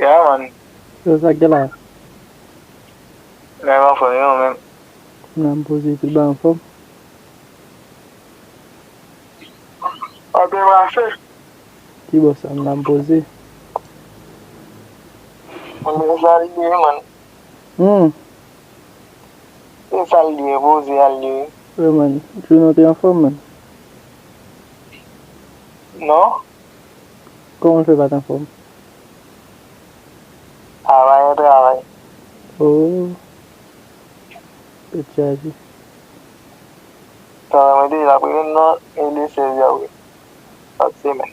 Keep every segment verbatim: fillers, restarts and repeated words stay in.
Ya, man. Yo, sa k gen la? Mwen anfòm, yo, menm. Nan m poze, tout bagay anfòm. Anpil mache. Ki bò sa, m nan m poze. Mwen, mwen, sa li ye, man. Hmm. Se sa l ye, poze a l ye. Wi, man. Jounen w te anfòm, man? Non. Kòman w fè pa t anfòm? Travay, travay. Oh. Tèt chaje. Travay mwen te la premye nan e de sèz avril. Lòt semèn.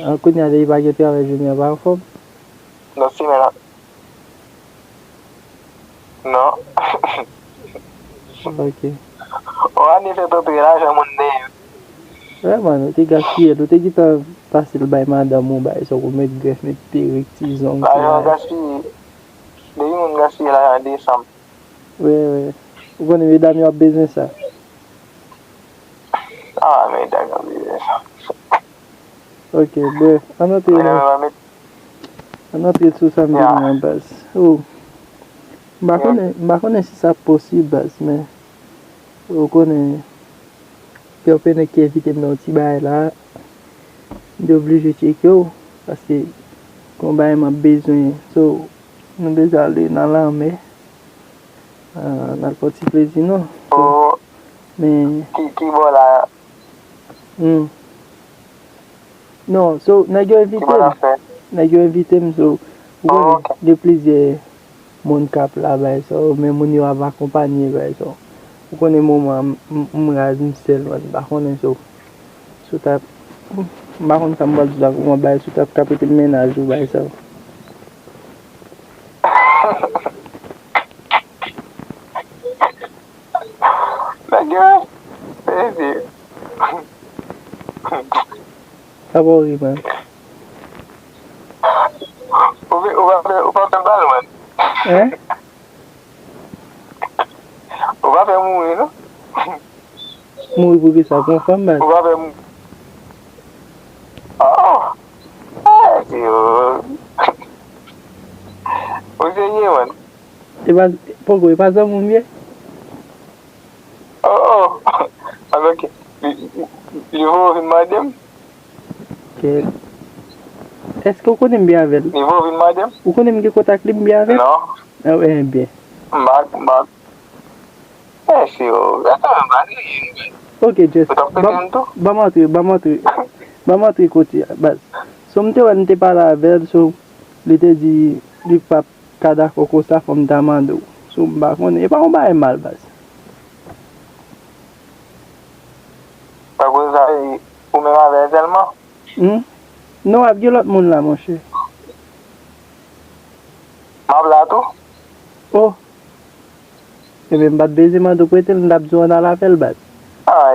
An kounye a, depi pa gen travay, jounen an pa anfòm? Lòt semèn an. Non. Ok. Yon ane fè tantre lajan moun dèyè. Wè, man, ou te gaspiye l, ou te gentan pase l bay madanm ou, bay sa, ou met grèf, met perik, ti zong, ti... Lajan gaspiye. Depi moun gaspiye lajan desanm. Wi, wi. Ou konnen medam yo ap bezwen sa. Ah, medam yo ap bezwen sa. Ok, bref, ann antre nan, ann antre sou sa m te di an baz. Oh, m pa konnen, m pa konnen si sa posib baz, men ou konnen, gen yon pènèg ki envite m nan yon ti bagay la, m te oblije tcheke w, paske gen yon bagay m ap bezwen, so, nou bezwen ale nan lanmè, ah, n al fè yon ti plezi nou. So, oh, men ki, ki bò la? Hmm. Non, so, nèg yo envite m. Nèg yo envite m, so, ou konnen, gen plizyè moun k ap la, bagay sa yo, men moun yo ap akonpanye, bagay sa yo. Ou konnen moman an, m, m, m raz, m sèl, man, m pa konnen, so, si w t ap, m pa konn sa m pral di la, kòman bagay, si w t ap ka prete m mennaj ou, bagay sa yo. Nèg yo, se di. Sa pa w ri, man. Ou pa, ou pa fè, ou pa fè bal, man. Hein? Ou pa fè mouri, non? Mouri pou kisa? Pou yon fanm, man? Ou pa fè mouri. Oh! Eh, yo. Ou serye, man? E pa, poko, e pa zanmi w m ye? Oh, oh. Alò ke, li, li, li voye vin mande m? Kèt. Èske w konnen m byen avè l? Li voye vin mande m? Ou konnen m gen kontak li, m byen avè l? Non. Ah, eh, byen. M pa, m pa. Èske w, èske w pa gen? Ok, Jess. Ou t ap pete m tou? Ban m antre, ban m antre. Ban m antre kote a, baz. So, m te wè l, m te pale avè l, so, li te di li p ap ka dakò konsa, fò m ta mande w. So, m pa konnen. E pa yon bagay mal, baz. Akoz sa, e, ou menm avè l sèlman? Hmm? Non, ap gen lòt moun la, monchè. M ap la tou. Oh. Ebyen, m pa t bezwen mande w prete l, m t ap di w ann al avè l, baz. Ah,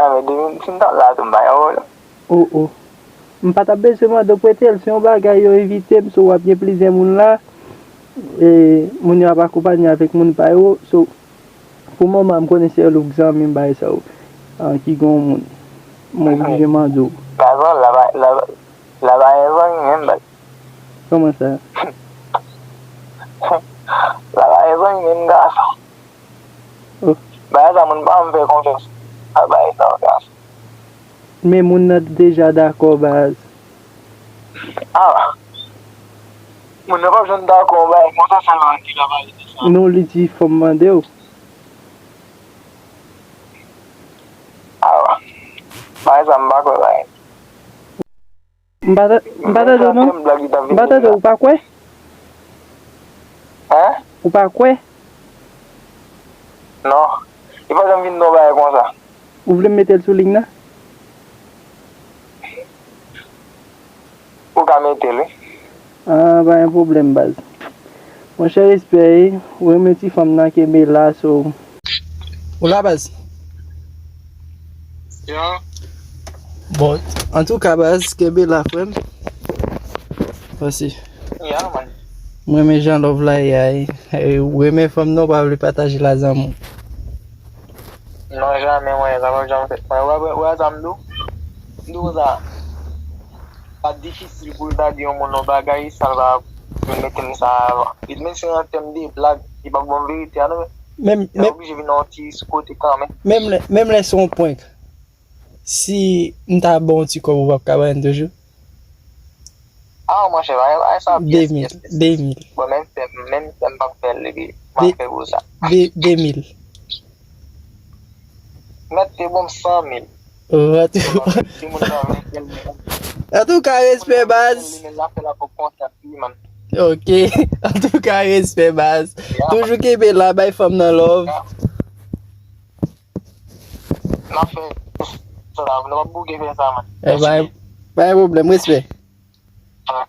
ah, men depi si m t ap la tou, m pa gen pwoblèm. Oh, oh. M pa t ap bezwen mande w prete l. Se yon bagay yo envite m, so w ap gen plizyè moun la. E, moun yo ap akonpanye avèk moun pa yo. So, pou moman, m konnen se sèl ou k zanmi m, bagay sa yo. Ah, ki gen yon moun. M oblije mande w. Gason, la pa, la, la pa gen zanmi menm, baz. Kòman sa? La pa gen zanmi menm, gason. Oh. Bagay sa, moun pa janm fè konfyans. A bagay sa, gason. Men moun nan deja dakò, baz. Ah. Moun nan p ap janm dakò, bagay konsa sèlman ki ka pale de sa. Non, li di fò m mande w. Ah. Bagay sa, m pa kwè, bagay. M pa ta-, m pa tande w, non. M pa tande w, ou pa kwè? Hein? Ou pa kwè? Non. Li pa janm vin nan yon bagay konsa. Ou vle m mete l sou liy nan? Ou ka mete l, wi. Ah, pa gen pwoblèm, baz. Monchè, respè, wi. Ou renmen ti fanm nan, kenbe la, so. Ou la, baz? Ya. Bon, antouka, baz, kenbe la, frè m. Mèsi. Ya, man. M renmen jan love la ye a, e. E, ou renmen fanm nan, ou pa vle pataje l a zanmi w. Non, jamè, mwen, sa p ap janm fèt. Mwen, wè, wè, wè sa m di w? M di w konsa. sa difisil pou l ta di yon moun yon bagay, sa l va vin mete m sa avan. Li menm si an tèm de blag, li pa ban m verite a non. Menm, Li oblije vin nan yon ti sou kote kanmenm. Menm lè, menm lè se yon prank. Si m ta ba w yon ti kòb, ou p ap ka ba m toujou? Ah, monchè, bagay bagay sa pyès, Demil, pyès, pyès. Demil. Bon, menm fè m, menm fè m p ap fè l, epi m ap fè pou sa. De, Demil. Mèt te bon san mil. Oh, an tou, Bon, si moun nan vle fè l, an tou ka, respè baz. Li menm la fè la pou konsa, wi, man. Ok. An tou ka, respè baz. Ya, Toujou kenbe la, bay fanm nan love. Ya. N ap fè sa, nou p ap bouke fè sa, man. Eh, bay, bay pwoblèm, respè. Ah.